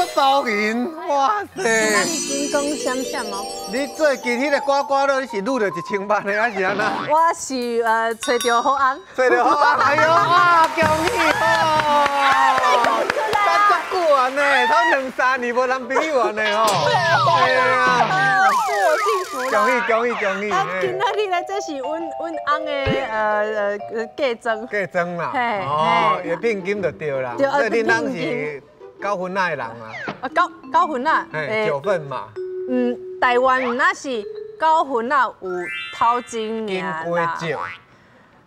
閣包銀，哇塞！那你金光閃閃哦。你最近彼个刮刮樂，你是擼著1000萬的，還是按怎？我是揣著好翁。揣著好翁，哎喲哇，恭喜哦！等足久啊呢，頭兩三年無男朋友啊呢吼。對啊，祝我幸福。恭喜恭喜恭喜！啊，今仔日咧，這是阮阮翁的嫁妝。嫁妝啦，哦，伊聘金就對啦。對啊，所以恁翁是九份仔的人啊。啊，九份仔。嘿，九份嘛。嗯，台灣若是九份仔有頭前金瓜石。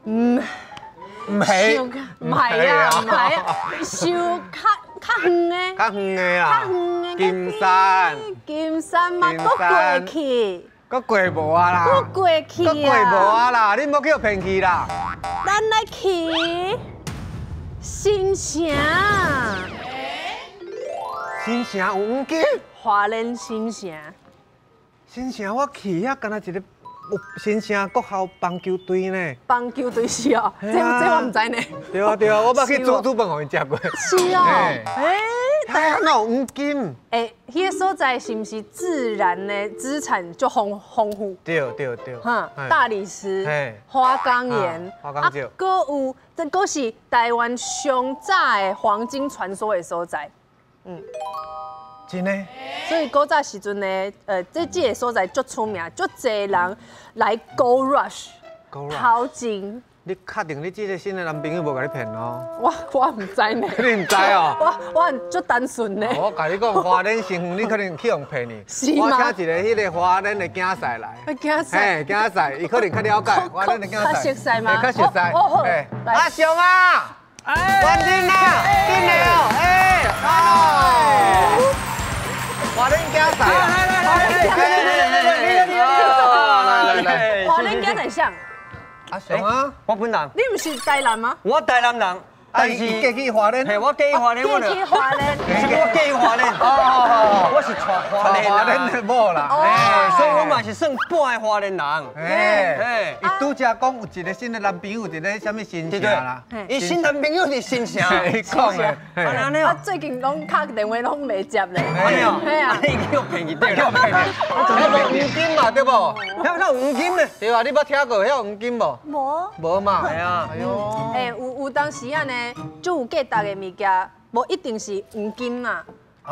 嗯，毋係，毋係啊，毋係啊，傷較較遠的。較遠的啦。較遠的。金山。金山嘛，閣過去。閣過無啊啦。閣過去啊。閣過無啊啦，你莫去予騙去啦。咱來去新城。新城有黃金？花蓮新城。新城我去遐，敢若一個有新城國校棒球隊呢。棒球隊是哦，這我毋知呢。對啊對啊，我捌去煮煮飯予𪜶食過。是哦，欸，欸，哪有黃金？欸，彼個所在是毋是自然的資產足豐豐富？對對對。哈，大理石、花崗岩，花崗石，閣有這閣是台灣上早的黃金傳說的所在。嗯。真的。所以古早時陣呢，這個所在足出名，足濟人來 gold rush，淘金。你確定你這個新的男朋友無共你騙哦？我毋知呢。你毋知哦？我足單純呢。我共你講，花蓮新園你可能去予騙去。是嗎？我請一個彼個花蓮的囝婿來。囝婿。嘿，囝婿，伊可能較了解。花蓮的囝婿。較熟似嗎？較熟似。哦好。阿雄啊，關真啊，進來哦，哎，哦。花蓮囝婿。來來來來來來來來來來。花蓮囝婿啥？阿雄啊，我本人。你毋是台南嗎？我台南人，但是嫁去花蓮。嘿，我嫁去花蓮，我嫁去花蓮。是我嫁去花蓮。哦，我是娶花蓮花蓮的某啦。哎，所以我嘛是算半个花蓮人。哎，哎，伊拄才講有一個新的男朋友佇咧啥物新城啦？伊新男朋友佇新城。伊講的。啊，最近攏敲電話攏袂接咧。按呢哦。嘿啊。你去予騙去對啦。我做黃金嘛，對無？遐有黃金呢？對啊，你捌聽過遐黃金無？無。無嘛。係啊。哎喲。欸，有當時啊呢，足有價值的物件，無一定是黃金嘛，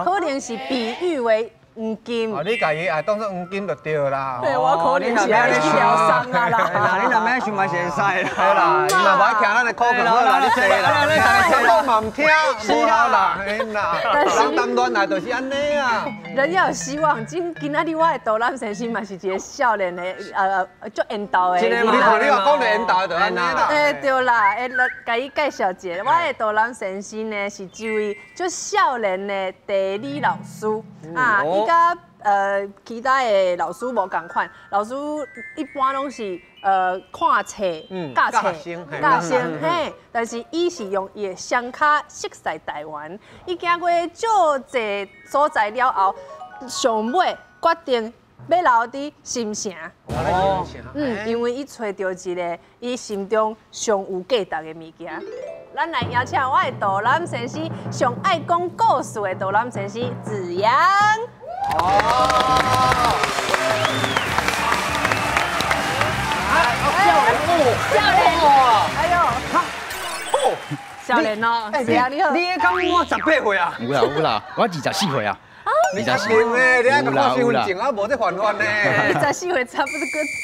可能是比喻為黃金。哦，你共伊愛當做黃金就對啦。對，我可能是愛去療傷啊啦。那你若欲想嘛是會使啦。好啦，伊嘛無愛聽咱的口訣好啦，你坐啦。你大家講嘛毋聽，無效啦，嘿啦。人談戀愛就是按呢啊。人要有希望，今仔日我的導覽先生嘛是一個少年的，足緣投的。你看你若講著緣投的就按呢啦。欸，對啦，欸，來共伊介紹一下，我的導覽先生呢是一位足少年的地理老師啊，伊佮其他的老師無仝款，老師一般攏是看冊、教冊、教生嘿，但是伊是用伊的雙跤熟似台灣，伊行過足濟所在了後，上尾決定欲留佇新城。哦，嗯，因為伊揣著一個伊心中上有價值的物件。咱來邀請我的導覽先生，上愛講故事的導覽先生子陽。哦，少年，少年，哎呦，哦，少年哦，是啊，你好，你彼敢滿18歲啊？有啦有啦，我24歲啊。24歲呢，你愛看身份證啊，無這煩煩呢。24歲差不多，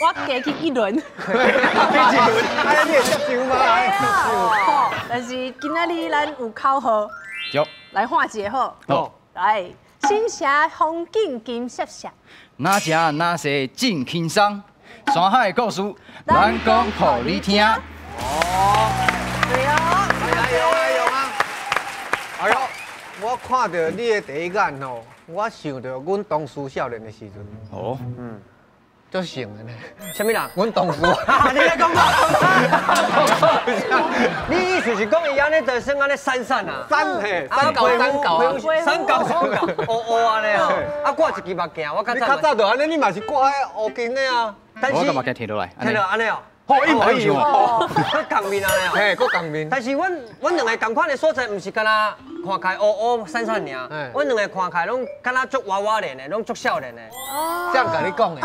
我加去一輪。一輪，哎，你會接受嗎？好，但是今仔日咱有口號，來喊一個好。好，來。新城風景金閃閃，哪食哪踅真輕鬆，山海的故事，咱講予你聽。哦，對哦，來用啊用啊！哎喲，我看著你的第一眼哦，我想著阮同事少年的時陣。哦，嗯，足像的呢。啥物人？阮同事。你咧講我？你意思是講伊按呢就算按呢散散啊？散嘿，散厚散厚啊，散厚散厚，烏烏按呢哦。啊，掛一支目鏡，我較你較早就按呢，你嘛是掛彼烏金的啊。但是我共目鏡提落來。提落按呢哦。哦，一模一样，閣仝面啊！嘿，閣仝面。但是阮兩个仝款的所在，毋是干焦看起來烏烏散散爾，阮兩个看起來攏敢若足娃娃臉的，攏足少年的。這樣共你講的，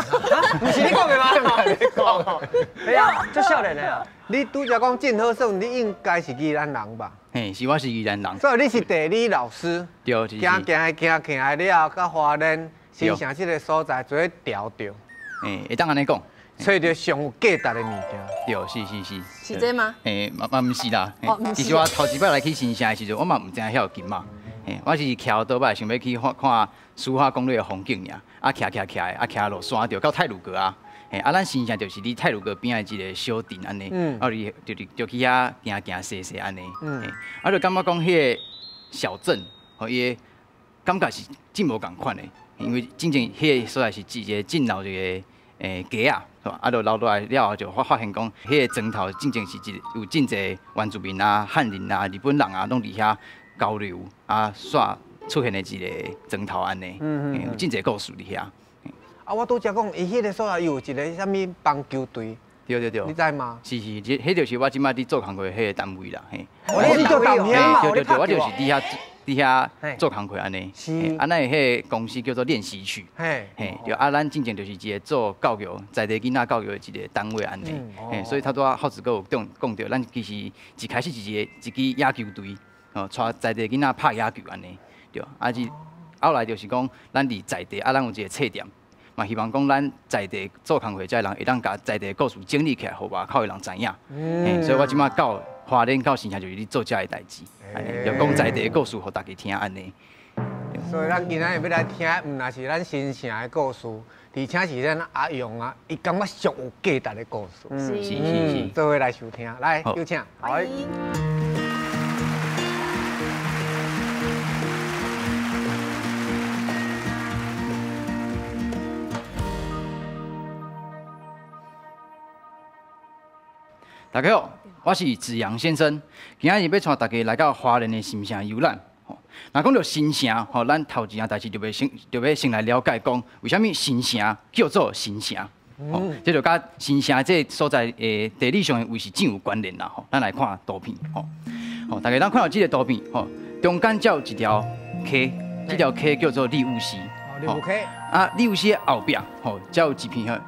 毋是你講的嗎？這樣共你講。對啊，足少年的啊。你拄才講真好耍，你應該是宜蘭人吧？嘿，是，我是宜蘭人。所以你是地理老師。對，行行行行了後，到花蓮新城這个所在做伙調著。嘿，會當按呢講。揣著上有價值的物件。對，是是是。是這嗎？嘿，嘛毋是啦。其實我頭一擺來去新城的時陣，我嘛毋知影遐有金仔。嘿，我是騎倒擺想欲去看看蘇花公路的風景爾，啊，騎騎騎的，啊，騎落山著到太魯閣啊。嘿，啊，咱新城就是佇太魯閣邊仔一個小鎮按呢，啊，就去遐行行踅踅按呢。啊，就感覺講彼個小鎮，吼，伊的感覺是真無仝款的，因為真正彼个所在是一个真老一个街仔。啊，就留落來了後，就發現講，彼个莊頭真正是一有真濟原住民啊、漢人啊、日本人啊，攏佇遐交流啊，煞出現的一个莊頭按呢，有真濟故事佇遐。啊，我拄才講，伊彼个所在有一个啥物棒球隊。對對對。你知嗎？是是，彼就是我這擺佇做工課彼个單位啦，嘿。你做單位對對對，我就是佇遐做工課按呢。是。啊，咱的彼个公司叫做練習曲。嘿。嘿，對啊，咱進前就是一个做教育，在地囡仔教育的一个單位按呢。嘿，所以頭拄仔浩子閣有講講著，咱其實一開始是一個一支野球隊，吼，帶在地囡仔拍野球按呢。對，啊是後來就是講，咱佇在地啊，咱有一个冊店，嘛希望講咱在地做工課這人會當共在地故事整理起來，予外口的人知影。嘿，所以我這擺到花蓮到新城就是咧做這个代誌，就講在地的故事，予大家聽按呢。所以咱今仔日欲來聽，毋但是咱新城的故事，而且是咱阿勇啊，伊感覺上有價值的故事。是是是，做伙來收聽，來有請。歡迎。大家好，我是子陽先生，今仔日欲帶大家來到花蓮的新城遊覽。若講著新城，吼，咱頭一件代誌就欲先來了解講，為啥物新城叫做新城？吼，這就佮新城這个所在的地理上的位置真有關聯啦。吼，咱來看圖片，吼，吼，大家咱看著這个圖片，吼，中間才有一條溪，這條溪叫做立霧溪。立霧溪。啊，立霧溪的後壁，吼，才有一片吼，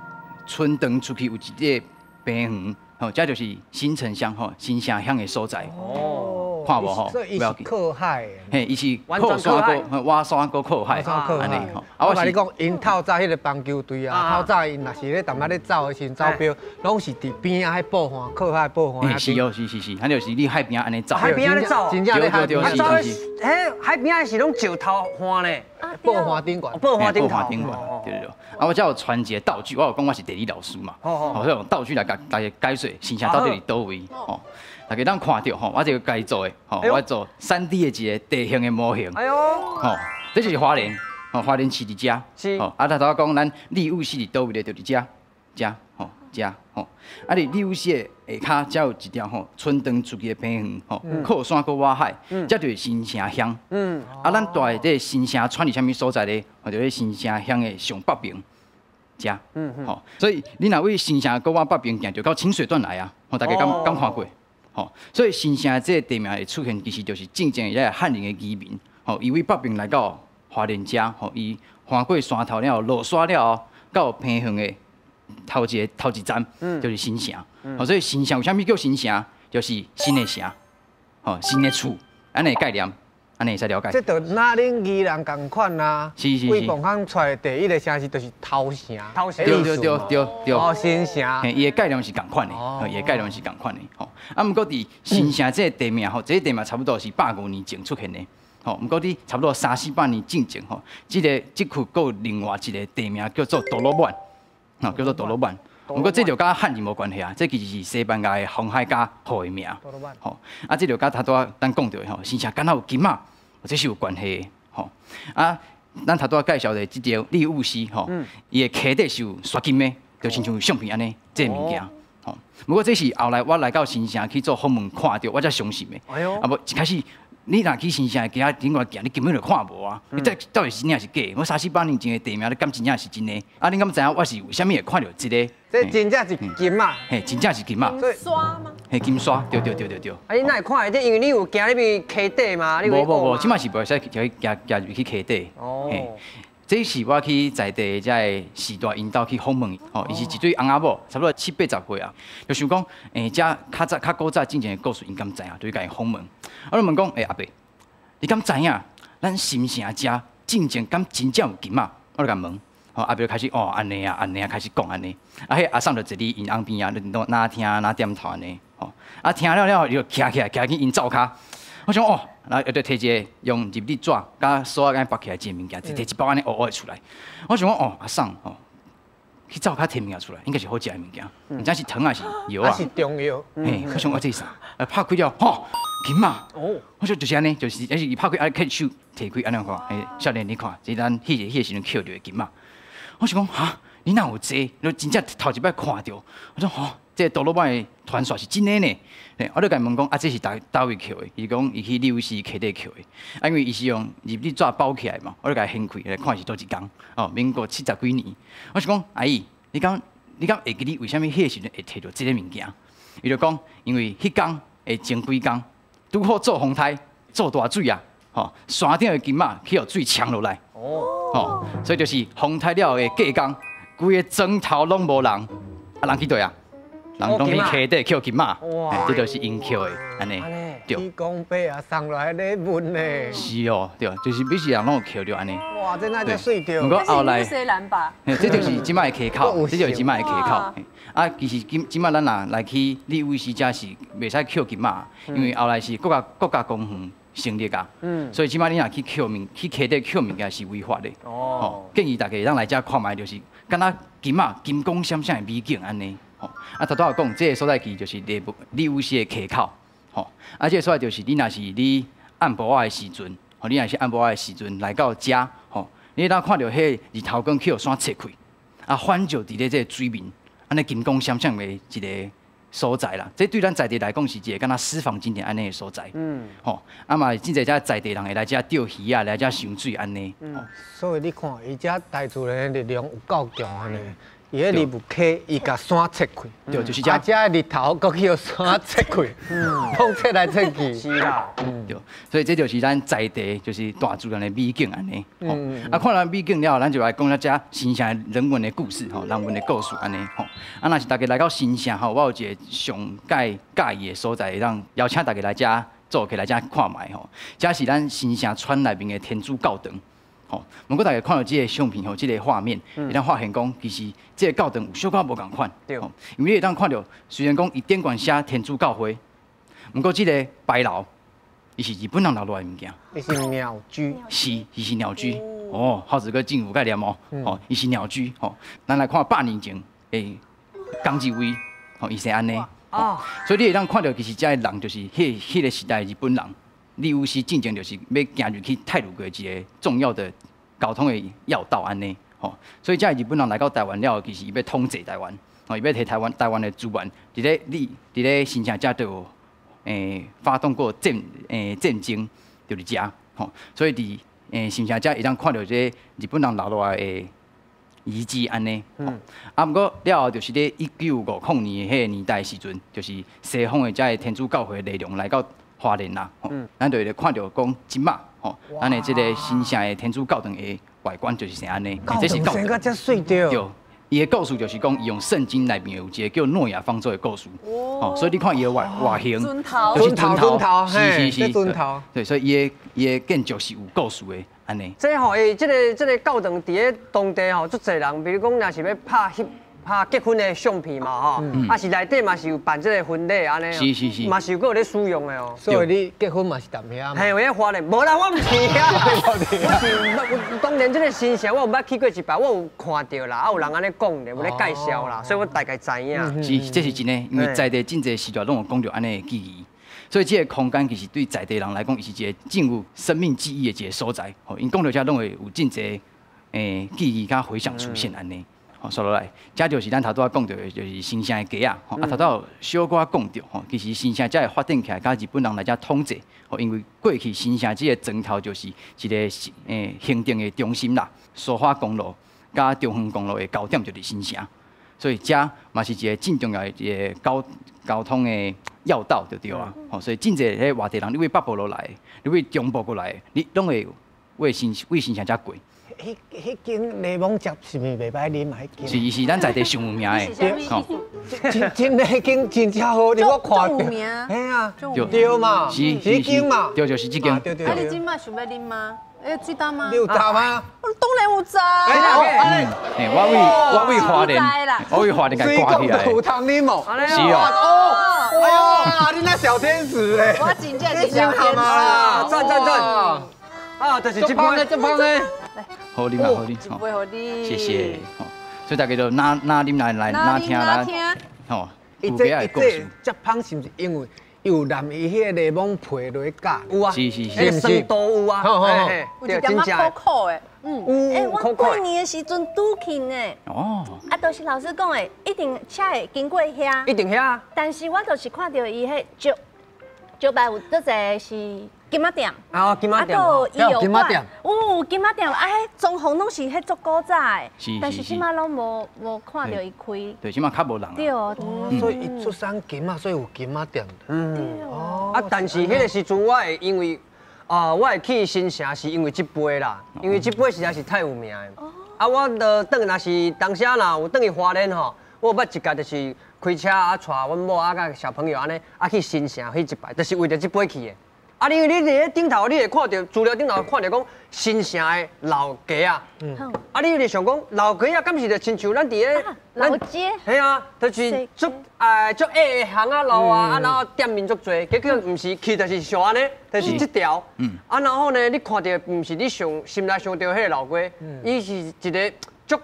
村長出去有一个平原。吼，這就是新城鄉吼，新城鄉的所在。哦，看無吼？所以伊是靠海。嘿，伊是靠山閣，倚山閣靠海。按呢吼。啊，我共你講，𪜶透早彼个棒球隊啊，透早𪜶若是咧踮遐咧走的時陣，走標，攏是佇邊仔彼布岸，靠海布岸。嘿，是哦，是是是，彼就是佇海邊按呢走。海邊按呢走。真正咧海邊。啊，走彼海邊仔是攏石頭岸咧。布岸頂懸。布岸頂頭。顶悬，對對對。啊，我遮有傳一个道具，我有講我是地理老師嘛，吼，所以用道具來共大家解說新城到底佇佗位，吼，大家當看著吼，我這个家己做的，吼，我做3D 的一个地形的模型，哎喲，吼，這就是花蓮，吼，花蓮市佇遮，是，吼，啊，頭拄仔講咱立霧溪佇佗位咧，就佇遮，遮，吼，遮，吼，啊，佇立霧溪的下跤，遮有一條吼，村長出去的平原，吼，靠山閣倚海，這就是新城鄉，啊，咱住的這个新城村佇啥物所在咧？吼，就佇新城鄉的上北邊。遮，吼，所以你若為新城閣往北邊行，就到清水斷崖啊，吼，大家敢看過？吼，所以新城這个地名的出現，其實就是真正遐漢人的移民，吼，伊為北邊來到花蓮遮，吼，伊翻過山頭了後，落山了後，到平原的頭一站，就是新城。吼，所以新城為啥物叫新城？就是新的城，吼，新的厝，按呢概念。按呢會使了解。這就若恁宜蘭仝款啊，是是是。為磅空出來第一个城市就是頭城。頭城。對對對對對。哦，新城。嘿，伊的概念是仝款的，伊的概念是仝款的，吼。啊，毋過佇新城這个地名吼，這个地名差不多是150年前出現的，吼。毋過佇差不多300-400年進前，吼，這个這區閣有另外一个地名叫做多羅滿，吼，叫做多羅滿。毋過這就佮漢字無關係啊，這其實是西班牙的航海家予的名，吼。啊，這就佮頭拄仔咱講著的吼，新城敢若有金仔，這是有關係的，吼。啊，咱頭拄仔介紹的這條立霧溪，吼，伊的溪底是有刷金的，就親像相片按呢，這个物件，吼。不過這是後來我來到新城去做訪問，看著我才相信的。哎喲。啊無一開始你若去新城街仔顶悬行，你根本就看無啊！你這到底是真抑是假？我三四百年前的地名，你敢真正是真的？啊，你敢知影我是為啥物會看著這个？這真正是金仔？嘿，真正是金仔。金沙嗎？嘿，金沙，對對對對對。啊，你哪會看會著？因為你有行入去溪底嘛？無無無，這擺是袂使去行行入去溪底。哦。這是我去在地這个時代𪜶兜去訪問，吼，伊是一對翁仔某，差不多七八十歲啊，就想講，這較早較古早進前的故事，𪜶敢知影？就去共𪜶訪問。我就問講，阿伯，你敢知影？咱新城遮進前敢真正有金仔？我就共問，吼，阿伯就開始哦，按呢啊，按呢啊，開始講按呢。啊，彼阿嬸就坐佇𪜶翁邊仔，就若聽若點頭按呢，吼，啊，聽了了後，伊就徛起來，徛去𪜶灶跤。我想哦，然後伊就提一个用日曆紙佮索仔按呢縛起來一个物件，提一包按呢烏烏的出來。我想講哦，阿嬸哦，去灶跤提物件出來，應該是好食的物件，毋知是糖還是藥啊？是中藥。嘿，我想我這是啥？啊，拍開了，吼，金仔！哦，我說就是按呢，就是，抑是伊拍開啊，開手提開按呢看，嘿，少年你看，這咱彼個時陣抾著的金仔。我想講哈，你哪有這個？你真正頭一擺看著，我說吼。這個杜魯曼的傳說是真的呢，我就共問講，啊，這是佗位抾的？伊講伊去柳溪溪底抾的，啊，因為伊是用日曆紙包起來嘛，我就共伊掀開來看是佗一工，哦，民國七十幾年。我想講，阿姨，你敢會記得為啥物彼个時陣會提著這个物件？伊就講，因為彼工的前幾工拄好做風颱，做大水啊，吼，山頂的金仔去予水沖落來，哦，所以就是風颱了的隔工，規个庄頭攏無人，啊，人去佗啊？人攏去溪底抾金仔，這就是𪜶抾的，按呢，對。天公伯啊，送來禮物呢。是哦，對，就是每一人攏有抾著按呢。哇，這哪遮媠著？毋過後來，這就是這擺的溪口，這就是這擺的溪口。啊，其實今這擺咱若來去立委時，遮是袂使抾金仔，因為後來是國家公園成立啊，所以這擺你若去抾物，去溪底抾物件是違法的。哦。建議大家會當來遮看覓，就是敢若金仔金光閃閃的美景按呢。啊，頭拄仔有講，這个所在其實就是立武溪的溪口，吼，啊，這个所在就是你若是你按晡仔的時陣，吼，你若是按晡仔的時陣來到遮，吼，你會當看著彼个日頭光去予山切開，啊，反照佇咧這个水面，按呢金光閃閃的一个所在啦。這對咱在地來講是一个敢若私房景點按呢的所在，吼，啊嘛真濟遮在地人會來遮釣魚仔，來遮賞水按呢。所以你看，伊遮大自然的力量有夠強的呢。伊彼日溪，伊共山切開，對，就是這。啊，遮的日頭閣去予山切開，攏切來切去。是啦，對，所以這就是咱在地，就是大自然的美景按呢。啊，看完美景了後，咱就來講一遮新城人文的故事，吼，人文的故事按呢，吼。啊，若是大家來到新城，吼，我有一個上蓋佮意的所在，會當邀請大家來遮做客來遮看覓，吼。這是咱新城村內面的天主教堂。吼，毋過大家看著這个相片吼，這个畫面，會當發現講，其實這个教堂有小可無仝款。對。因為你會當看著，雖然講伊頂懸寫天主教會，毋過這个牌樓，伊是日本人留落來的物件。伊是鳥居。是，伊是鳥居。哦，浩子哥真有概念哦。哦，伊是鳥居。吼，咱來看百年前的江志偉，吼，伊是按呢。哦。所以你會當看著，其實這个人就是彼个時代的日本人。立武溪進前就是欲行入去太魯閣一个重要的交通的要道按呢，吼，所以這日本人來到台灣了後，其實伊欲統治台灣，吼，伊欲提台灣的資源，佇咧新城遮都有發動過戰爭，就佇遮，吼，所以佇新城遮會當看著這日本人留落來的遺跡按呢，啊，毋過了後就是咧1950年彼个年代的時陣，就是西方的遮个天主教會的力量來到花蓮啦，吼，咱就會看著講這馬，吼，咱的這个新城的天主教堂的外觀就是成按呢，這是教堂。遮媠著。對，伊的故事就是講，伊用聖經內面有一個叫諾亞方舟的故事，吼，所以你看伊的外形，就是磚頭，是是是，磚頭，對，所以伊的建築是有故事的，按呢。這吼，伊這个教堂佇咧當地吼，足濟人，比如講，若是欲拍翕。拍結婚的相片嘛吼，啊是內底嘛是有辦這个婚禮按呢，是是是，嘛是有閣有咧使用的哦。所以你結婚嘛是踮遐嘛？嘿，有咧花蓮，無啦，我毋是啊，我是當然這个新城我有捌去過一擺，我有看著啦，啊有人按呢講咧，有咧介紹啦，所以我大概知影。是，這是真的，因為在地真濟時代攏有講著按呢的記憶，所以這个空間其實對在地人來講，伊是一个真有生命記憶的一个所在。吼，𪜶講著遮攏會有真濟記憶佮回響出現按呢。吼，煞落來，這就是咱頭拄仔講著的，就是新城的街仔，吼，啊頭拄有小可講著，吼，其實新城才會發展起來，佮日本人來遮統治，吼，因為過去新城這個莊頭就是一個行政的中心啦，蘇花公路佮中橫公路的交點就佇新城，所以遮嘛是一個真重要的一個交通的要道就對啊，吼，所以真濟彼外地人，你為北部落來，你為中部過來，你攏會為新城遮過。彼間檸檬汁是毋是袂歹啉啊？彼間是，伊是咱在地上有名的，吼。真真彼間真正好啉，我看著。嘿啊，對嘛，是這間嘛，對，就是這間。對對。啊，你這擺想欲啉嗎？欸，水焦嗎？你有焦嗎？我當然有焦。欸，我為花蓮，我為花蓮共掛起來。有通啉哦。是哦。哦，哎呦，你那小天使咧。我真正是小天使。讚讚讚。啊，就是這杯，這杯呢。好啉啊，好啉，一杯予你。謝謝。所以大家就哪哪啉來來哪聽來，吼。伊這伊這這芳是毋是因為有淋伊彼個檸檬皮落去咬？有啊，是是是，酸度有啊，有一點仔苦苦的。嗯，欸，我過年的時陣拄去呢。哦。啊，就是老師講的，一定車會經過遐。一定遐。但是我就是看著伊彼招招牌有倒一个是金仔店。啊，金仔店。啊，閣有醫藥金仔店。有金仔店，啊，彼裝潢攏是彼足古早的，但是是這馬攏無看著伊開。對，這馬較無人。對。哦，所以伊出產金仔，所以有金仔店。嗯。哦。啊，但是彼个時陣我會因為啊，我會去新城是因為這杯啦，因為這杯實在是太有名的。啊，我就轉若是當時若有轉去花蓮吼，我有捌一屆就是開車啊，帶阮某啊，佮小朋友按呢啊去新城彼一擺，就是為著這杯去的。啊，因為你佇咧頂頭，你會看著資料頂頭看著講新城的老街仔。啊，你就想講老街仔，敢是就親像咱佇咧老街？嘿啊，就是足足矮的巷仔路啊，啊，然後店面足濟，結果毋是去就是像按呢，就是這條。啊，然後呢，你看著毋是你想心內想著彼個老街，伊是一個足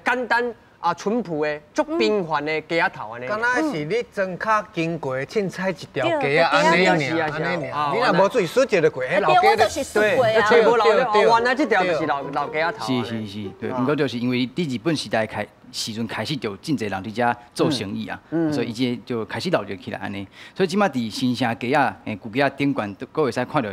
簡單啊淳樸的、足平凡的街仔頭按呢。敢若是你莊跤經過凊彩一條街仔按呢爾，按呢爾。你若無注意，竄一个過，彼老街就是竄過啊。對，無老哦，原來這條就是老街仔頭。是是是，對。毋過就是因為佇日本時代開時陣開始就真濟人佇遮做生意啊，所以伊這就開始鬧熱起來按呢。所以這馬佇新城街仔，舊街仔頂懸，閣會使看著，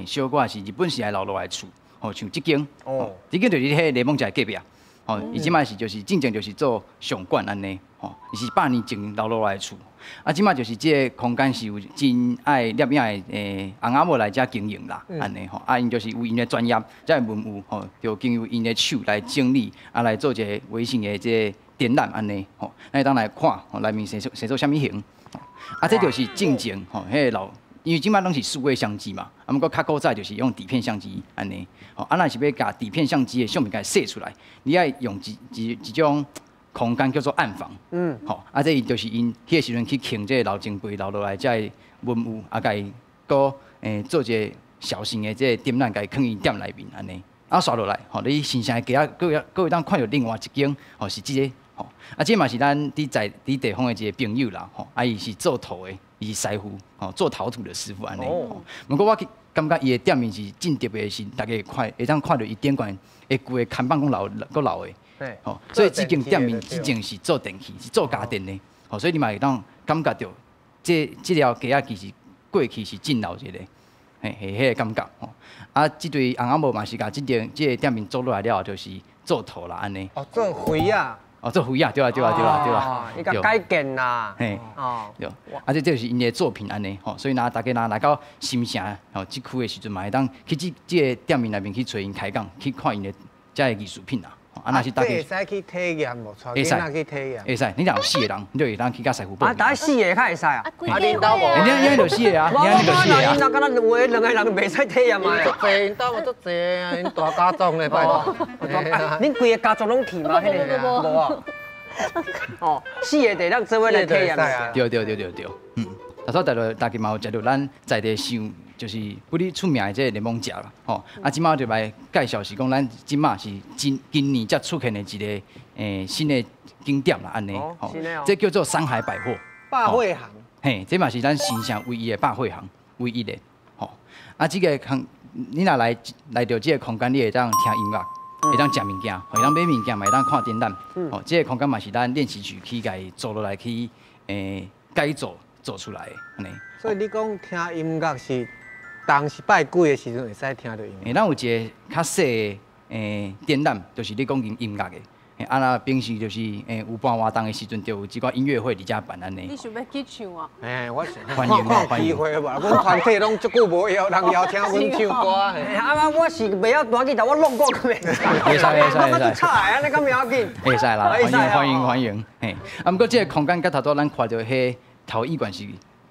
小可是日本時代留落來的厝，吼，像這間，哦，這間就是彼個檸檬食的隔壁。吼，伊這馬是就是真正就是做上館按呢，吼，伊是百年前留落來的厝。啊，這馬就是這個空間是有真愛攝影的翁仔某來遮經營啦，按呢吼，啊，𪜶就是有𪜶的專業，遮的文物吼，就經由𪜶的手來整理，啊，來做一個微型的這個展覽按呢，吼，咱會當來看吼，內面生做生做啥物型，啊，這就是進前吼，彼個老。因為這馬攏是數位相機嘛，啊，毋過較古早就是用底片相機按呢，吼，啊，若是欲共底片相機的相片共洗出來，你愛用一種空間叫做暗房，吼，啊，這伊就是𪜶彼個時陣去藏這個老前輩留落來遮的文物，啊，共伊閣做一個小型的這個展覽，共伊囥佇店內面按呢，啊，煞落來，吼，你新城的街仔，閣會當看著另外一間，吼，是這個，吼，啊，這嘛是咱佇在佇地方的一個朋友啦，吼，啊，伊是做陶的。伊是師傅，吼，做陶土的師傅按呢。毋過我感覺伊的店面是真特別，是大家會看會當看著伊頂懸的舊的看板講老閣老的，吼，所以這間店面之前是做電器，是做家電的，吼，所以你嘛會當感覺著這條街仔其實過去是真鬧熱的，嘿，嘿，彼個感覺吼。啊，這對翁仔某嘛是共這間這个店面做落來了後，就是做陶啦按呢。哦，做花仔。哦，做花仔，對啊，對啊，對啊，對啊。伊共改建啦。嘿。哦。對。啊，這就是𪜶的作品按呢，吼，所以若大家若來到新城吼這區的時陣，嘛會當去這個店面內面去揣𪜶開講，去看𪜶的遮个藝術品啦。啊，若是大家會使去體驗無？帶囡仔去體驗。會使，你若有四個人，你就會當去佮師傅報名。啊，大概四個較會使啊。啊，恁兜無？你就四個啊，你就四個啊。恁若敢若有的兩個人袂使體驗嘛？足濟，𪜶兜嘛足濟啊，𪜶大家族呢，拜託。恁規個家族攏去嗎？彼个無啊。哦，四個就當做伙來體驗。對對對對對，嗯。頭拄大家嘛有食著咱在地上就是不哩出名的這個檸檬汁啦，吼。啊，這馬就來介紹是講咱這馬是今今年才出現的一個新的景點啦，按呢，吼。這叫做山海百貨。百貨行。嘿，這嘛是咱新城唯一的百貨行，唯一的，吼。啊，這個空，你若來來著這個空間，你會當聽音樂，會當食物件，會當買物件，嘛會當看展覽。吼，這個空間嘛是咱練習曲去共伊做落來去改造做出來的，按呢。所以你講聽音樂是當時拜鬼的時陣會使聽著音樂。咱有一個較細的展覽，就是咧講音音樂的。啊，若平時就是有辦活動的時陣，就有一寡音樂會佇遮辦按呢。你想欲去唱啊？哎，我是歡迎看看機會無，阮團體攏足久無邀人邀請阮唱歌。啊，我是袂曉彈吉他，我弄過閣袂使。會使會使會使。我吵的，按呢敢袂要緊？會使啦，歡迎歡迎歡迎。嘿，啊，毋過這個空間佮頭拄咱看著彼陶藝館是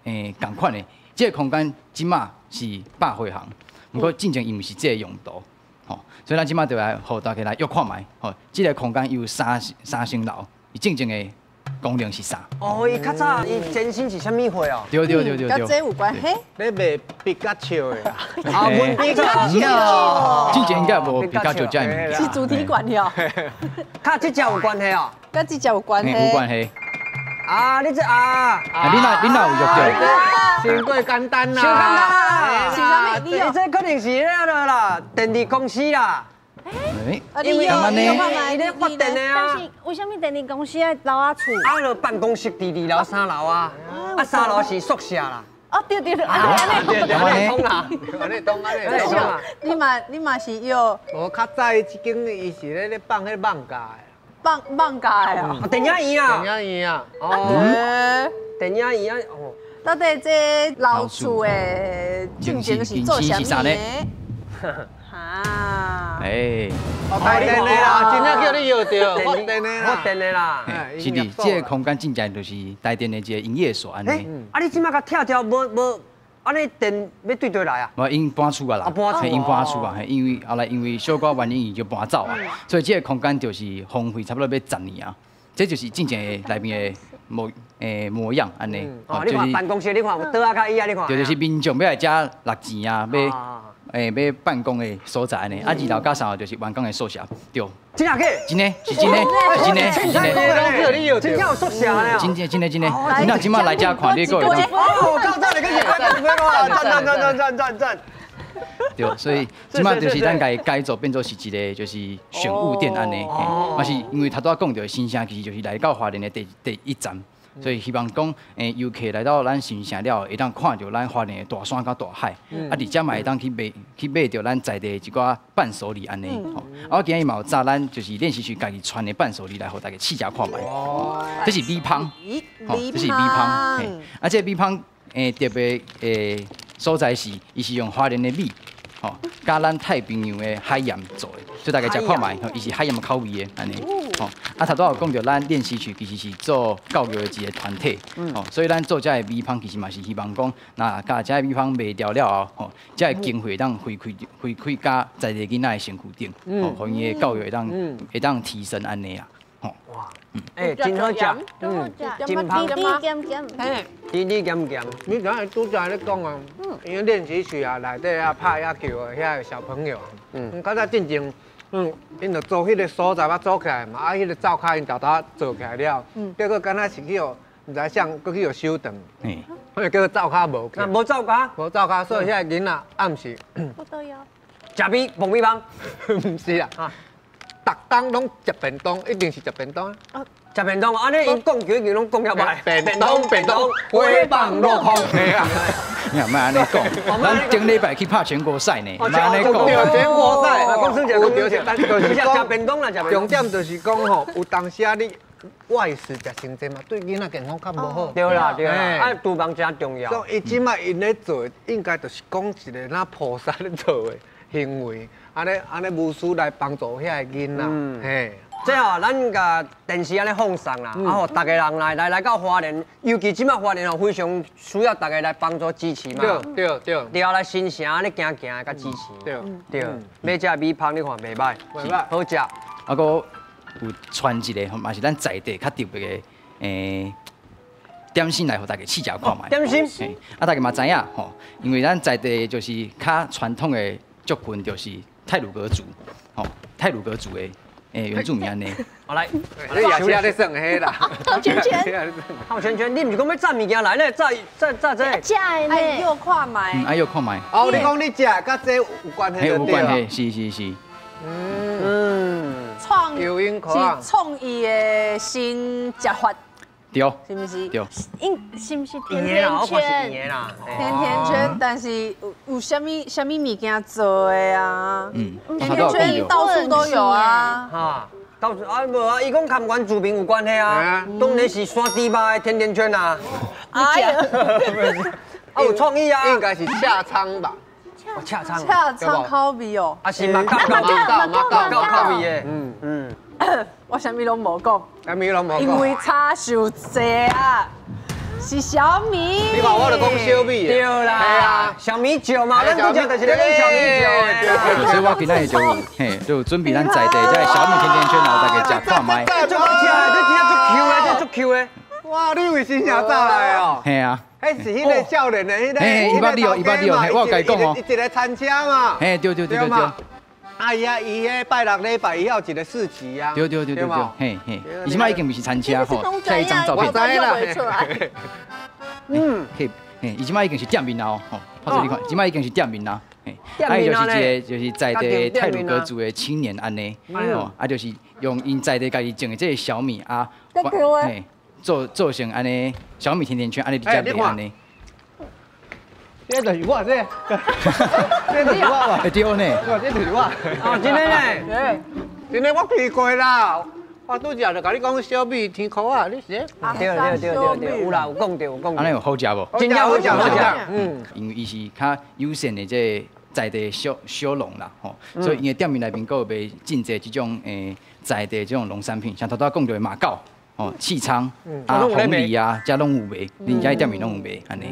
仝款的。這個空間這馬是百貨行，毋過進前伊毋是這個用途。吼，所以咱這馬就來予大家來約看覓。吼，這個空間有三層樓，伊真正的功能是啥？哦，伊較早伊前身是啥物貨哦？對對對對對。佮這有關係？咧賣筆佮笑的啦。啊，文筆佮笑。之前應該無筆佮笑這物件。是主題館了。佮這隻有關係哦？佮這隻有關係。有關係。啊，你這啊，你若有約著？傷過簡單啦。傷簡單啦。是啥物？你這可能是那個啦，電力公司啦。因為伊咧發電的啊。但是為啥物電力公司愛樓仔厝？啊，就辦公室佇二樓、三樓啊，啊三樓是宿舍啦。哦，對對對，按呢按呢通啦，按呢通按呢通。你嘛是約？無較早伊這間伊是咧放彼網架的。放網架的啊？電影院啊。電影院啊。哦。電影院啊，哦。到底這老厝的進前是做啥物的？哈！哎，台電的啦，真正叫你約著，發電的啦，發電的啦。是的，這個空間真正就是台電的一個營業所按呢。啊，你這馬共拆掉，無無，按呢電欲對佗來啊？無，𪜶搬厝啊啦，𪜶搬厝啊，因為後來因為小可原因，伊就搬走啊，所以這個空間就是荒廢差不多欲10年啊。這就是真正的內面的模樣按呢。哦，你看辦公室，你看有桌仔佮椅仔，你看。對，就是民眾欲來遮落錢啊，欲辦公的所在按呢。啊，二樓佮三樓就是員工的宿舍，對。真的？真的，是真的，是真的，是真的。真正有宿舍呢？真的，真的，真的。你若這馬來遮看，你閣會。哦，夠讚的，讚讚讚讚讚讚。對，所以這馬就是咱共伊改造變做是一個就是選物店按呢，嘛是因為頭拄仔講著新城其實就是來到花蓮的第一站，所以希望講遊客來到咱新城了後，會當看著咱花蓮的大山佮大海，啊，佇遮嘛會當去買著咱在地的一寡伴手禮按呢。吼，啊，我今日嘛有紮咱就是練習曲家己傳的伴手禮來予大家試食看覓。這是米香，吼，這是米香，啊，這個米香特別所在是，伊是用花蓮的米，吼，佮咱太平洋的海鹽做的，所以大家食看覓，吼，伊是海鹽口味的，按呢，吼。啊，頭拄仔有講著，咱練習曲其實是做教育的一個團體，吼，所以咱做這个米香，其實嘛是希望講，若共這个米香賣掉了後，吼，這个經費會當回饋回饋佮在地囡仔的身軀頂，吼，予𪜶的教育會當提升按呢啦，吼。哇，欸，真好食，真芳，甜甜鹹鹹，甜甜鹹鹹。你剛才拄才咧講啊，因為練習曲啊內底啊拍野球的遐个小朋友，較早進前，𪜶就租彼個所在啊租起來嘛，啊，彼個灶跤𪜶沓沓做起來了，結果敢若是去予，毋知啥閣去予收轉，所以叫做灶跤無去。無灶跤，無灶跤，所以遐个囡仔暗時，食米爆米香，毋是啦，逐工攏食便當，一定是食便當啊。食便當，按呢𪜶講球已經攏講了歹。便當便當，揮棒落空。嘿啊！你也莫按呢講，咱頂禮拜去拍全國賽呢，莫按呢講。對，全國賽。講耍者，講耍者，就是食便當啦，食便當。重點就是講吼，有當時啊，你外食食傷濟嘛，對囡仔健康較無好。對啦對啦，啊，廚房真重要。所以伊這擺𪜶咧做，應該就是講一個若菩薩咧做的行為，按呢按呢無私來幫助遐个囡仔，嘿。這吼，咱共電視按呢放送啦，啊，予逐个人來到花蓮，尤其這馬花蓮吼，非常需要逐个來幫助支持嘛。對對對。對啊，來新城按呢行行共支持。對對，買這米香你看袂䆀，袂䆀，好食。啊，閣有傳一個，嘛是咱在地較特別的點心來予大家試食看覓。點心。啊，大家嘛知影吼，因為咱在地就是較傳統的族群，就是太魯閣族，吼，太魯閣族的。原住民按呢。好來，你也是咧算彼啦。套圈圈，套圈圈，你毋是講欲炸物件來咧？炸炸炸這個。食的呢？愛約看覓。愛約看覓。哦，你講你食，佮這有關係。有關係，是是是。創游泳褲啊是創意的新食法，對，是毋是？對，應是毋是甜甜啦，我甜看是圈？甜的啦。甜甜圈，但是有啥物啥物物件做的啊？甜甜圈到處都有啊。哈，到處啊無啊，伊講佮原住民有關係啊，當然是山豬肉的甜甜圈啊。哎呀，啊有創意啊，應該是恰倉吧？恰倉，恰倉口味哦。啊是嘛，夠夠夠夠口味的。嗯嗯，我啥物攏無講，啥物攏無講，因為差傷濟啊，是小米。你看我就講小米，對啦，係啊，小米酒嘛，咱拄才就是咧講小米酒。所以我今仔日就嘿，就有準備咱在地這個小米甜甜圈，予大家食看覓。足好食的，這真正足 Q 的，這足 Q 的。哇，你為新城走來哦？嘿啊。彼是彼個少年的彼個，嘿，伊捌你哦，伊捌你哦，我有共伊講哦。伊一個餐車嘛。嘿，對對對對對。啊，伊啊，伊彼拜六禮拜伊有一個市集啊。對對對對對，嘿嘿，伊這擺已經毋是餐車吼，這一張照片。我知啦。嗯，嘿，嘿，伊這擺已經是店面啦哦，吼，拍做你看，這擺已經是店面啦。嘿，啊，伊就是一個就是在地太魯閣族的青年按呢，吼，啊，就是用𪜶在地家己種的這個小米啊，嘿。做成按呢小米甜甜圈，按呢佇遮賣按呢。這就是我這，這就是我吧？對呢。這就是我。哦，真的呢。真的我去過啦。我拄才就共你講小米天箍仔，你是？對對對對對，有啦，有講著有講。按呢有好食無？真正好食好食。嗯。因為伊是較友善的這個在地小小農啦，吼，所以𪜶的店面內面閣有賣真濟這種在地這種農產品，像頭拄仔講著的馬告。哦，刺蔥啊，鳳梨啊，遮攏有賣，恁遮店面攏有賣，按呢。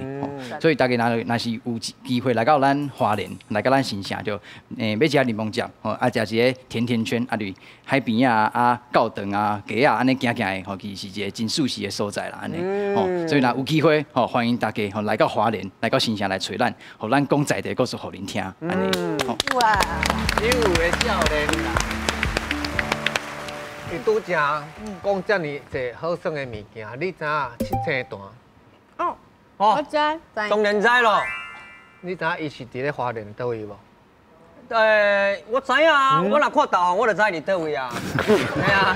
所以大家若是有機會來到咱花蓮，來到咱新城，就欲食檸檬汁，吼，啊，食一个甜甜圈，啊，佇海邊啊，啊，教堂啊，街仔按呢行行的，吼，其實是一个真舒適的所在啦，按呢。吼，所以若有機會，吼，歡迎大家吼來到花蓮，來到新城來揣咱，予咱講在地故事予恁聽，按呢。哇，有的少年啦。伊拄才講遮爾濟好耍的物件，你知影七星潭？哦，我知，當然知咯。你知影伊是佇咧花蓮佗位無？我知啊，我若看導航，我就知佇佗位啊。係啊，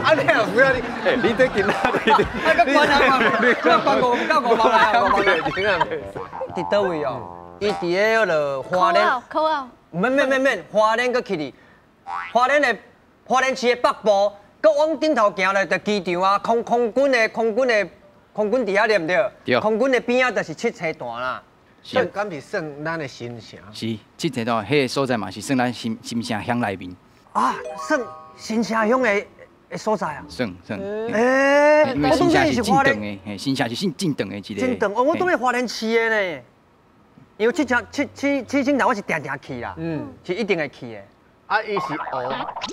啊你也不要你，你這囡仔，你啊，閣關啊，你關五到5萬啊，5萬。佇佗位哦？伊佇咧彼个花蓮。口號。免免免免，花蓮閣去哩，花蓮的花蓮市的北部。閣往頂頭行咧，就機場啊，空軍佇遐對毋對？對。空軍的邊仔就是七星潭啦。算敢是算咱的新城？是，七星潭彼个所在嘛是算咱新城鄉內面。啊，算新城鄉的所在啊。算算。欸，因為新城是真長的，嘿，新城是真真長的一個。真長哦，我當咧花蓮市的呢。因為七星潭我是定定去啦，是一定會去的。啊，伊是湖，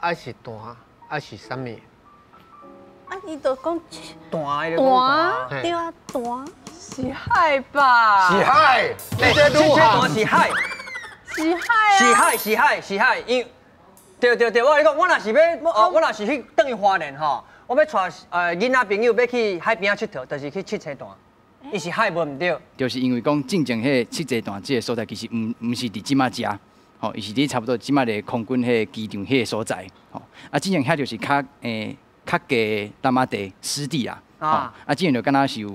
啊是潭，啊是啥物？啊，伊就講潭，潭，對啊，潭是海吧？是海，七星潭是海，是海，是海，是海，是海。因對對對，我跟你講，我若是欲，我若是去轉去花蓮吼，我欲帶囡仔朋友欲去海邊仔𨑨迌，就是去七星潭。伊是海無毋對。就是因為講進前彼個七星潭這個所在，其實毋是佇這馬遮。吼，伊是佇差不多這馬个空軍彼個機場彼個所在。吼，啊，之前遐就是較低湳仔地濕地啦。啊，啊，之前就敢若是有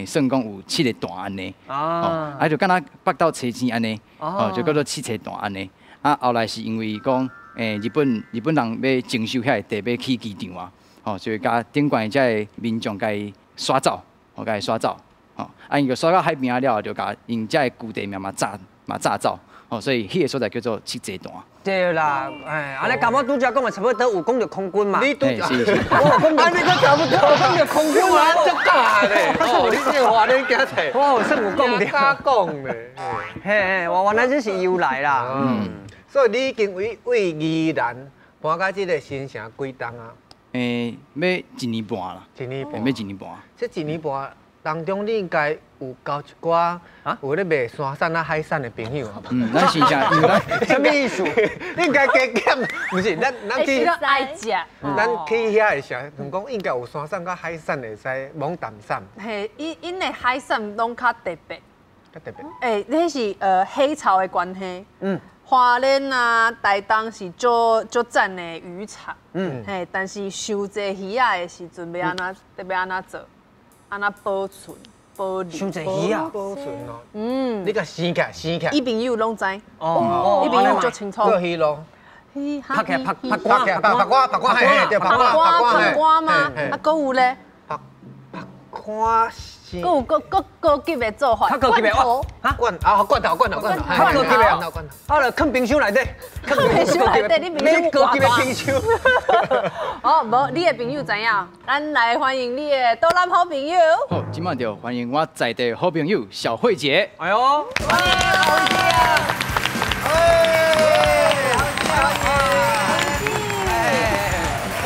算講有七个潭按呢。啊，啊，就敢若北斗七星按呢。哦，就叫做七星潭按呢。啊，後來是因為講日本人欲徵收遐個地，欲起機場啊。吼，所以共頂懸的這个民眾共伊刷走，吼，共伊刷走。吼，啊，𪜶就刷到海邊仔了後，就共𪜶這个舊地名嘛炸走。哦，所以彼个所在叫做七星潭。對啦，哎，按呢共我拄才講的差不多，有講著空軍嘛。你拄是是。我有講著，按呢閣差不多，講著空軍啊，足假咧。哦，你這個花蓮囝仔，我有算有講著。假講咧。嘿嘿，我原來這是由來啦。嗯。所以你已經為宜蘭搬到這個新城幾冬啊？欲一年半啦。一年半。欲一年半。這一年半當中，你應該有交一寡有咧賣山產啊、海產的朋友啊。嗯，咱是啥？啥物意思？你應該加減，毋是？咱去愛食。咱去遐的時候，想講應該有山產佮海產會使罔淡散。嘿，𪜶的海產攏較特別。較特別。欸，那是黑潮的關係。嗯。花莲啊、台东是足足赞的渔场，嘿，但是伤济鱼仔的时阵欲按怎，欲按怎做？按怎保存？保留？伤济鱼啊！保存哦，你共生起来，生起来，伊朋友攏知，哦伊朋友足清楚。做鱼笼，拍起来拍拍拍起来，拍拍瓜，拍瓜，嘿，对，拍瓜，拍瓜，拍瓜吗？啊，阁有咧？拍拍瓜是。阁有阁阁高级的做法，较高级的哦，罐啊，罐头，罐头，罐头，较高级的罐头，罐头。啊，就囥冰箱内底，囥冰箱内底，你冰箱高级的冰箱。哦，无，你的朋友知影？咱来欢迎你的桌南好朋友。好，这摆就欢迎我在地好朋友小慧姐。哎呦，欢迎小慧姐啊！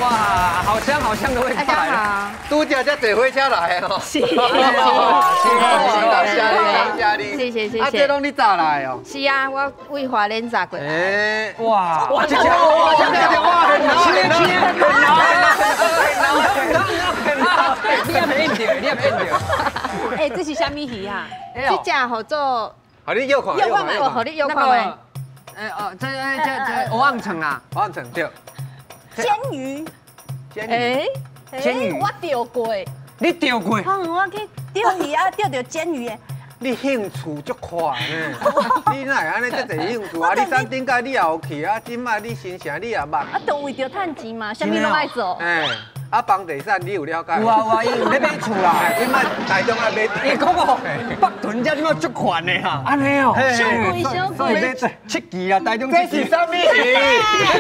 哇，好香好香的味道。大家好，拄才才坐火车来的哦。是，是，感谢你，感谢你，谢谢谢谢。啊，这拢你炸来的哦？是啊，我为花莲炸过来。哎，哇，哇，这这哇，这这哇，很难，很难，很难，很难，你也袂应著，你也袂应著。哎，这是啥物鱼啊？这只号做，予你摇看，摇看觅，予你摇看觅。哎哦，这这这蚵仔肠啦，蚵仔肠对。煎鱼，煎鱼，煎鱼，我钓过。你钓过？嗯，我去钓鱼啊，钓著煎鱼的。你兴趣足快呢？你哪会按呢遮济兴趣啊？你上顶摆你也有去啊，这摆你新城你也捌。啊，就为著趁钱嘛，啥物拢爱做。哎，啊，房地产你有了解？有啊有啊，伊有咧买厝啦。这摆台中爱买。伊讲哦，北屯遮这摆足悬的啦。按呢哦，伤贵伤贵。七期啦，台中这是啥物鱼？你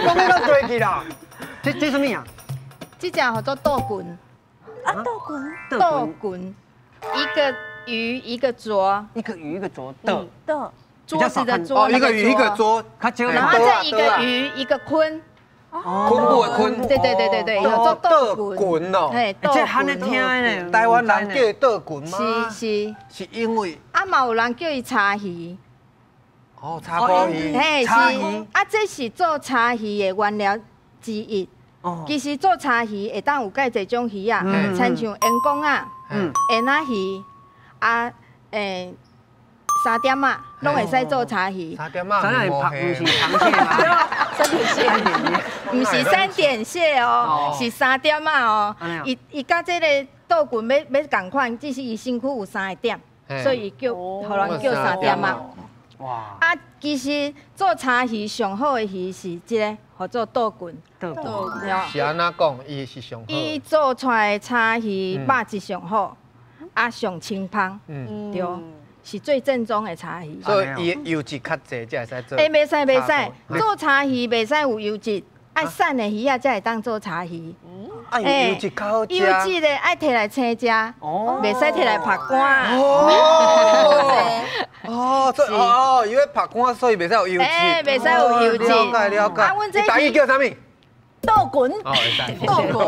讲你拢对去啦。这啥物啊？这只叫做豆滚。啊，豆滚。豆滚，一个鱼一个桌，一个鱼一个桌，豆豆，桌子的桌，哦，一个鱼一个桌，然后再一个鱼一个坤，昆布的坤，对对对对对，叫做豆滚哦，嘿，这罕咧听的，台湾人叫豆滚吗？是是，是因为啊，嘛有人叫伊柴鱼，哦，柴菇鱼，嘿是，啊，这是做柴鱼的原料之一。其实做柴鱼会当有介济种鱼仔，亲像烟公仔、烟仔鱼。啊，三点仔，拢会使做柴鱼。三点仔，三点仔毋是螃蟹吗？三点蟹，毋是三点蟹哦，是三点仔哦。伊伊佮这个豆棍欲仝款，只是伊身躯有三个点，所以叫予人叫三点仔。哇！啊，其实做柴鱼上好的鱼是这个，号做豆棍。豆棍是按怎讲？伊是上好。伊做出来的柴鱼肉质上好。啊，上清芳，对，是最正宗的柴鱼。所以伊油脂较济，才会使做。欸，袂使袂使，做柴鱼袂使有油脂，爱瘦的鱼仔才会当做柴鱼。啊，油脂较好食。油脂的爱提来清食，袂使提来曝干。哦，哦，因为曝干，所以袂使有油脂。欸，袂使有油脂。了解了解。啊，阮这台语叫啥物？豆滚，豆滚，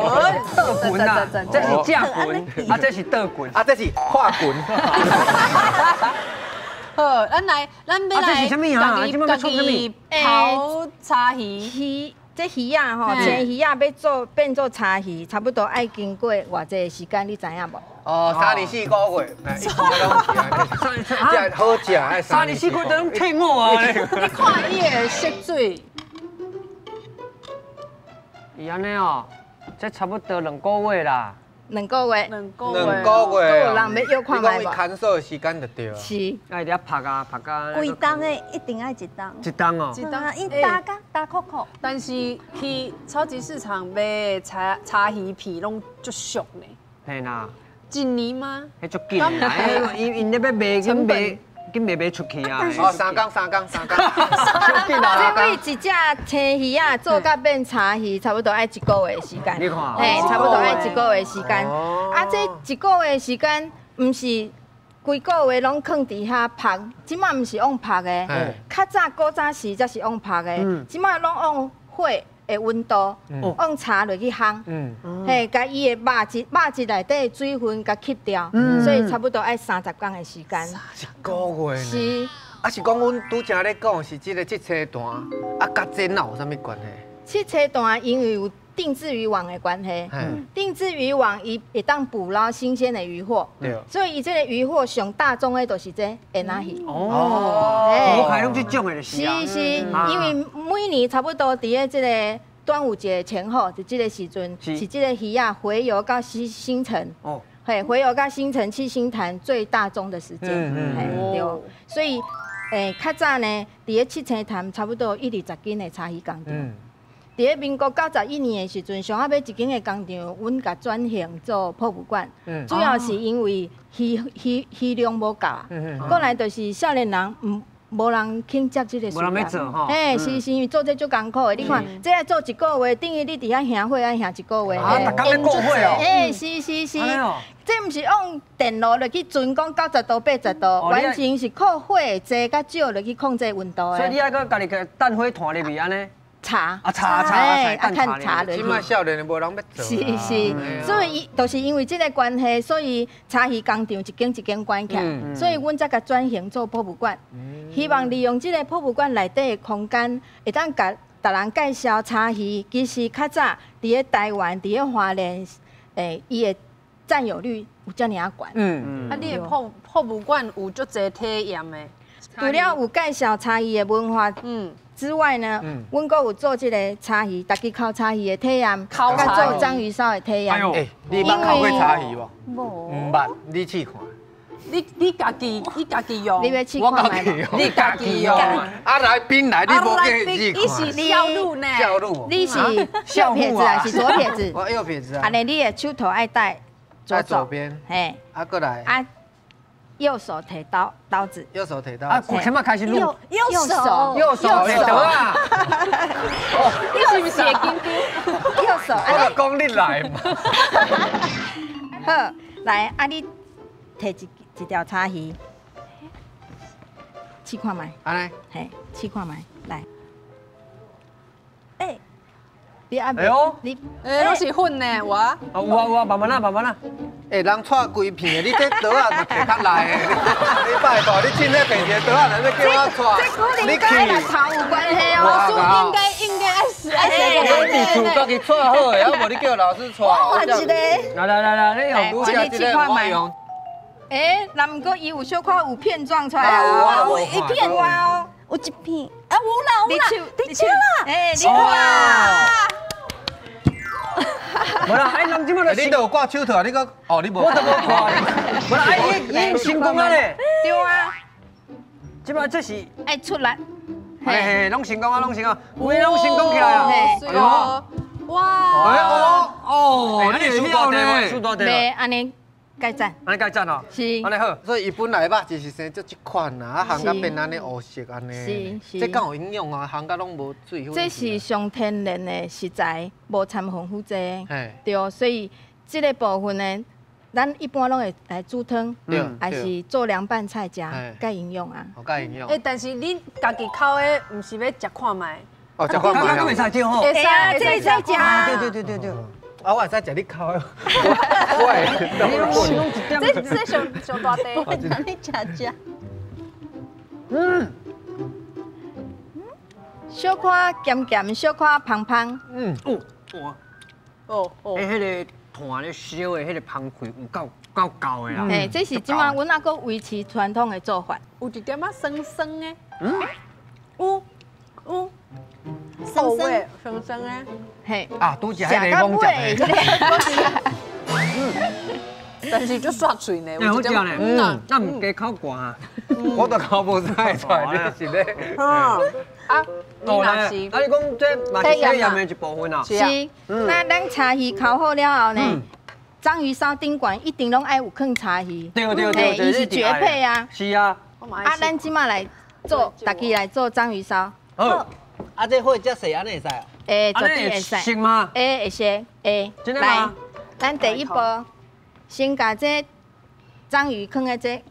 豆滚啊！这是正滚，啊，这是倒滚，啊，这是跨滚。好，咱来，咱欲来，家己刨柴鱼。鱼，这鱼仔吼，青鱼仔欲做变做柴鱼，差不多爱经过偌济时间，你知影无？哦，3年4个月，一般拢是按呢。这好食，爱3年4个月都拢退伍啊！你看伊的色水。伊按呢哦，这差不多2个月啦。2个月，两个月，两个月。有人欲约看觅无？你讲伊牵手的时间就对啊。是。爱伫遐曝啊曝啊。规冬的一定爱一冬。一冬哦。一冬啊，伊焦甲焦扣扣。但是去超级市场买柴柴鱼片拢足俗呢。嘿啦。一年吗？彼足紧啦，𪜶𪜶咧欲卖，紧卖。紧卖卖出去啊！哦，三工三工三工，这为一只青鱼仔做甲变柴鱼，差不多爱一个月时间。你看，嘿，差不多爱一个月时间。啊，这一个月时间，毋是规个月拢囥伫遐曝，这摆毋是用曝的，较早古早时才是用曝的，这摆拢用火的温度，用柴落去烘，嘿，共伊的肉质，肉质内底的水分共吸掉，所以差不多爱30天的时间。一个月。是。啊，是讲阮拄才咧讲是这个七星坛，啊，佮这哪有啥物关系？七星坛因为有定置渔网的关系，定置渔网伊会当捕捞新鲜的渔获，所以伊这个渔获上大宗的就是这蜆仔鱼。哦，我开拢这种的就是是是，因为每年差不多伫咧这个端午节前后，就这个时阵，是这个鱼仔洄游到新新城，哦，嘿，洄游到新城七星潭最大宗的时间，对，所以，较早呢，伫咧七星潭差不多1、20斤的柴鱼工厂。伫咧民国91年的时阵，上仔尾一间的工厂，阮共转型做博物馆，主要是因为鱼量无够，过来就是少年人无人肯接这个事业。无人欲做吼。嘿，是因为做这足艰苦的。你看，这爱做一个月，等于你伫遐燃火爱燃一个月。啊，逐工咧顾火哦。嘿，是是是。这毋是用电炉落去存讲90度80度，完全是靠火济佮少落去控制温度的。所以你爱阁家己个等火炭入去按呢？茶啊茶茶啊，趁茶落去。这摆少年的无人欲做。是是，所以伊就是因为这个关系，所以柴鱼工厂一间一间关起来，所以阮才共转型做博物馆，希望利用这个博物馆内底的空间，会当共逐人介绍柴鱼。其实较早伫咧台湾，伫咧花莲，伊的占有率有遮尔仔悬。啊，你的博物馆有足济体验的，除了有介绍柴鱼的文化，之外呢，阮阁有做这个柴鱼，逐家烤柴鱼的体验，佮做章鱼烧的体验。欸，你捌烤过柴鱼无？无。毋捌，你试看。你家己用？你欲试看觅无？你家己用。啊来宾来，你无叫伊试看。你是少女呢？少女。你是右撇子还是左撇子？我右撇子啊。按呢，你的手头爱戴左左边。嘿。啊，过来。啊。右手提刀刀子，右手提刀。啊，我前面开始录。右手，右手提刀啊！你是毋是会紧张？右手。我讲你来嘛。好，来，啊，你提一条柴鱼，试看觅。按呢？嘿，试看觅，来。欸，你啊，哎呦，你，欸，拢是粉呢，我。啊，有啊有啊，慢慢啊，慢慢啊。欸，人带规片的，你这刀仔就提较内的，你拜托，你凊彩提一个刀仔，来欲叫我带？这可能佮那头有关系哦。老师应该爱死爱死。你伫厝家己带好的，啊无你叫老师带。我换一个。来来来来，你用这个试看觅。欸，那毋过伊有小可有片状出来啊，有一片哦，有一片，啊有啦有啦，你吃啦，欸，你看。无啦，哎，人这马就你都有挂手套，你阁哦，你无，我都无挂。无啦，哎，已经成功啊咧。对啊，这马这是爱出力。嘿嘿，拢成功啊，拢成功，规拢成功起来啊！哦，哇！哦哦，你输大块，输大块。袂按呢盖赞，按呢盖赞哦。是，按呢好。所以伊本来肉就是生做这款啊，啊烘甲变按呢乌色按呢。是是。这敢有营养啊？烘甲拢无水分。这是上天然的食材，无掺防腐剂。对，所以这个部分呢，咱一般拢会来煮汤，还是做凉拌菜食，较营养啊。好，较营养。欸，但是你家己烤的，毋是欲食看觅？哦，食看觅。敢袂使对吼？会使，这会使食。对对对对对。啊，我会使食你烤的。我会。这上上大块。我等你食食。嗯。小可咸咸，小可芳芳。嗯。哦。哇。哦哦。欸，彼个炭咧烧的，彼个芳气有够够够的啦。嘿，这是这马阮犹阁维持传统的做法。有一点仔酸酸的。嗯。有有。酸酸酸酸的。嘿。啊，拄食彼个猛食的。嗯。但是足煞喙呢，好食呢。嗯。那毋加口寒啊？我都口无使出来，你是咧。嗯。啊，你若是，啊，你讲这嘛是体验的一部分啊。是。那咱柴鱼烤好了后呢，章鱼烧顶悬一定拢爱有放柴鱼。对对对，伊是绝配啊。是啊。啊，咱这马来做，逐家来做章鱼烧。好。啊，这火遮细，按呢会使哦？会，绝对会使。熟吗？会，会熟，会。真的吗？来，咱第一步，先共这章鱼囥在这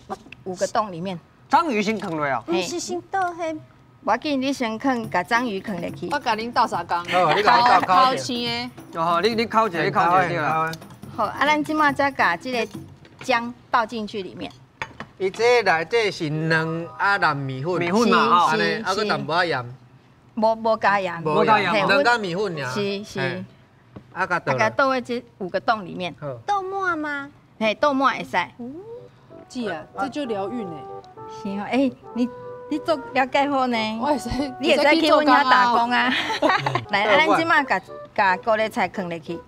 5个洞里面。章鱼先囥落啊？毋是先倒彼。无要紧，你先囥，共章鱼囥入去。我共恁斗相共。好，你共斗烤青的。哦，你烤一下，你烤一下对啦。好，啊，咱这马才共这个姜倒进去里面。伊这内底是卵啊，淋面粉，面粉嘛，按呢，啊，阁淡薄仔盐。无加盐，无加盐，卵佮面粉尔。是是。啊，共啊，共倒佇這五個洞裡面。倒滿嗎？嘿，倒滿會使。姐啊，這就療癒呢。是哦，欸，你做了解好呢。我會使，你會使去阮遐打工啊。來，啊，咱這馬共共高麗菜囥入去。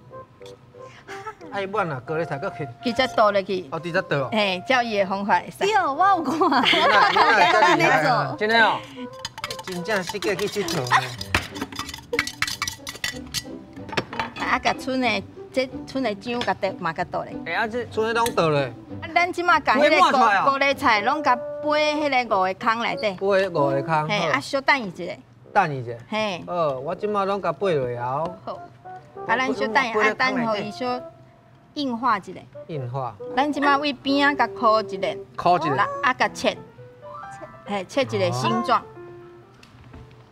啊，伊滿啊，高麗菜閣去。直接倒入去。哦，直接倒。嘿，照伊的方法會使。對，我有看，我看咱咧做。真的哦。真正四界去𨑨迌呢。啊，共賰的這賰的漿，共倒嘛，共倒咧。欸，啊這賰的攏倒咧。啊，咱這馬共彼个高麗菜攏共掰彼个五个空內底。掰五个空。嘿，啊，小等伊一下。等伊一下。嘿。好，我這馬攏共掰落啊。好。啊，咱小等伊，啊，等予伊小硬化一下。硬化。咱這馬位邊仔共箍一下。箍一下。啊，共切。嘿，切一个形狀。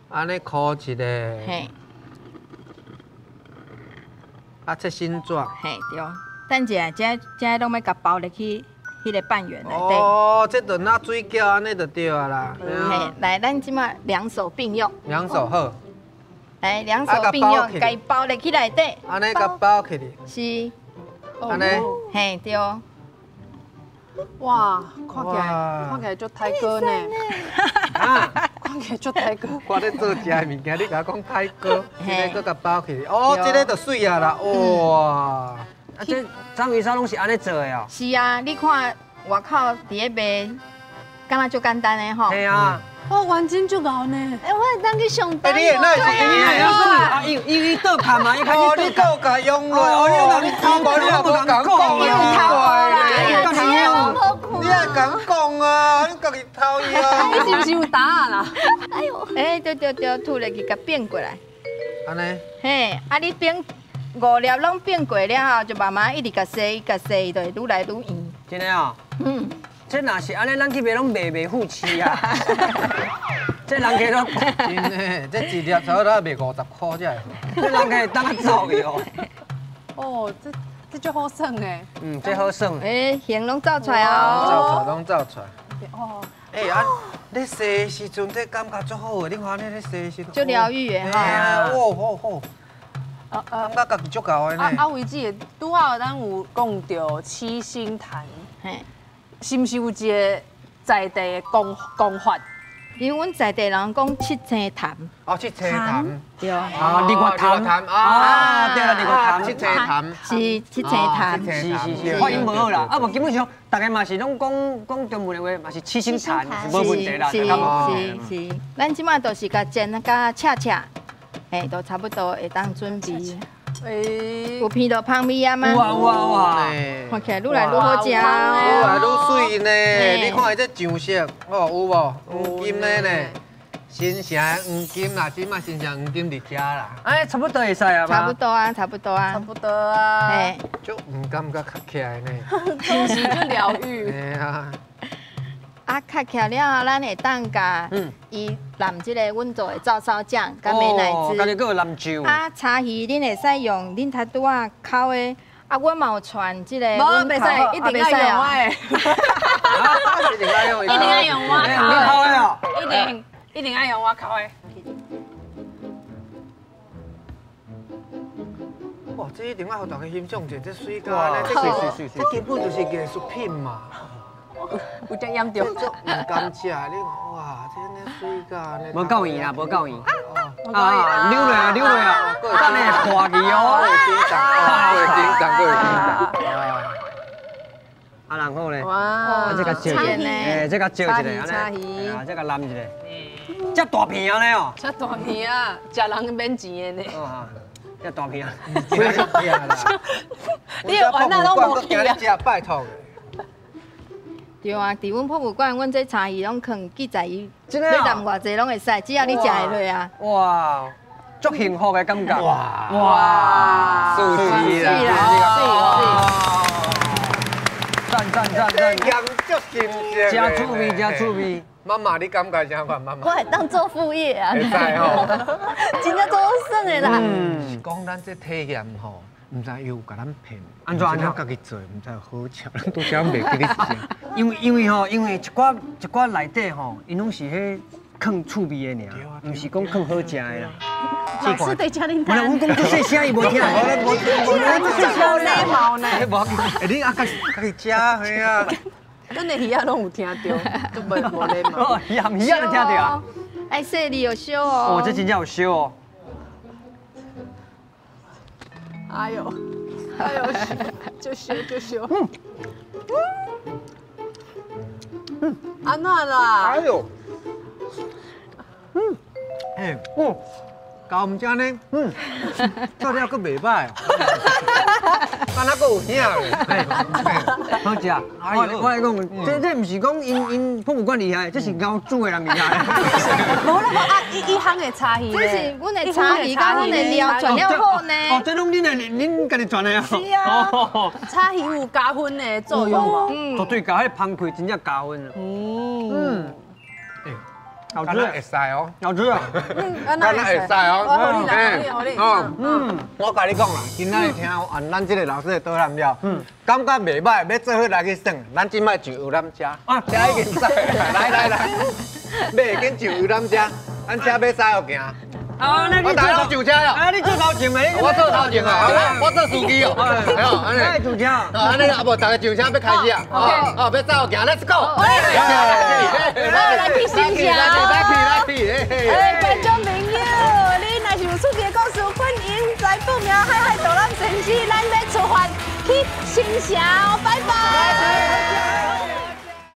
按呢箍一个。嘿。啊，切形狀。嘿，對。等一下，這這攏欲共包入去彼个半圓內底。哦，這就若水餃按呢就對啊啦。嘿，來，咱這馬兩手並用。兩手好。來，兩手並用，共伊包入去內底。按呢共包起來。是。按呢。嘿，對。哇，看起來足泰哥呢。看起來足泰哥。我咧做食的物件，你共我講泰哥，這个閣共包起來。哦，這个就媠啊啦，哇！啊，這章魚燒攏是按呢做的哦。是啊，你看外口佇咧賣，敢若足簡單的吼。嘿啊。哦，完全足𠢕呢。欸，我會當去上班。欸，你會哪是？啊，伊伊倒卡嘛，伊開始哦，你倒共用落，哦，你偷無你也無共講啊，你愛共講啊，你家己偷伊啊。你是毋是有答案啊？哎呦，欸，對對對，吐落去，共變過來。按呢？嘿，啊，你變五粒攏變過了後，就慢慢一直共洗，共洗，就會愈來愈圓。真的哦。嗯。這若是按呢，咱去賣攏賣袂赴市啊！這人客攏真的，這一粒差不多賣50箍才會。這人客當啊走去哦。哦，這足好耍的。嗯，這好耍。欸，形攏走出來哦。走出來，攏走出來。哦。欸啊，你洗的時陣，這感覺足好的，你看你咧洗的時陣。足療癒的吼。哦，好好。感覺家己足𠢕的呢。啊，維姐，拄好咱有講著七星壇。嘿。是毋是有一个在地的講法？因為阮在地人講七星潭。哦，七星潭。對。啊，日月潭。啊，對啦，日月潭。七星潭。是七星潭。是是是，發音無好啦。啊，無基本上，逐家嘛是攏講講中文的話，嘛是七星潭是無問題啦。是是是，咱這馬就是共煎甲切切，嘿，都差不多會當準備。欸，有闻到芳味啊嗎？有啊有啊有啊！看起來愈來愈好食，愈來愈媠呢。你看伊這醬色，哦，有無？黃金的呢，新城黃金啦，這馬新城黃金佇遮啦。哎，差不多會使啊。差不多啊，差不多啊。差不多啊。嘿，就毋感覺較起來呢。是毋是就療癒？嘿啊。啊，較起來了後，咱會當共伊淋這个阮做的照燒醬，佮美乃滋。家己閣有淋醬。啊，柴魚恁會使用恁頭拄仔烤的，啊，我嘛有傳這个。無，袂使，一定愛用我的。一定愛用。一定愛用我烤的哦。一定愛用我烤的。哇，這一定愛予大家欣賞者，這媠甲呢，這根本就是藝術品嘛。有點嚴重，毋甘食，你看哇，這按呢媠甲按呢。無夠圓啦，無夠圓。啊，溜落啊，溜落啊，等下破去哦。會緊張，會緊張，會緊張。啊，然後咧，哇，這個燒一下，欸，這個燒一下，按呢，啊，這個淋一下，這大片按呢哦。這大片啊，食人免錢的呢。這大片啊。你的丸仔攏無去啊？拜託。對啊，佇阮博物館，阮這柴魚攏囥記載伊，欲淋偌濟攏會使，只要你食會落啊。哇，足幸福的感覺。哇哇，水啦，讚讚讚讚，足新鮮，真趣味，真趣味。媽媽，你感覺啥款？媽媽，我會當做副業啊。會使吼，真正做耍的啦。是講咱這體驗吼。毋知伊有共咱騙，按怎按怎咱家己做，毋知有好食，咱拄才袂記咧食。因為吼，因為一寡內底吼，𪜶攏是彼囥趣味的爾，毋是講囥好食的啦。老師對教練無啦，阮講足細聲，伊無聽。無禮貌呢。欸，你啊，家己食，嘿啊。咱的魚仔攏有聽著，都無禮貌。哦，魚仔魚仔都聽著啊。愛細膩又燒哦。哦，這真正有燒哦。哎呦，哎呦，就燒就燒。嗯。嗯。按怎啦？哎呦。嗯。哎，哦。搞毋知呢，嗯，做了閣袂歹，敢若閣有影咧，好食。我來講，這毋是講𪜶博物館厲害，這是熬煮的人厲害。無啦無啊，伊烘的柴魚，這是阮的柴魚，佮阮的料轉了好呢。哦，這攏恁家己轉的啊？是啊。柴魚有加分的作用無？嗯，絕對加，彼芳氣真正加分。嗯。老師會使哦，老師啊，敢若會使哦，好哩，好哩，嗯，我共你講啦，今仔日聽完咱這个老師的導覽了，感覺袂䆀，欲做伙來去耍，咱這擺上遊覽車，啊，車已經駛，來來來，欲緊上遊覽車，咱車欲駛予行。啊，那你我大家都上車了。啊，你做頭前的，我做頭前啊，我做司機哦。哎，上車。啊，按呢啊，無大家上車欲開始啊。哦，欲走行，Let's go。來去新城。來去來去。哎，觀眾朋友，你若是有趣味的故事，歡迎來報名海海導覽先生，咱欲出發去新城哦，拜拜。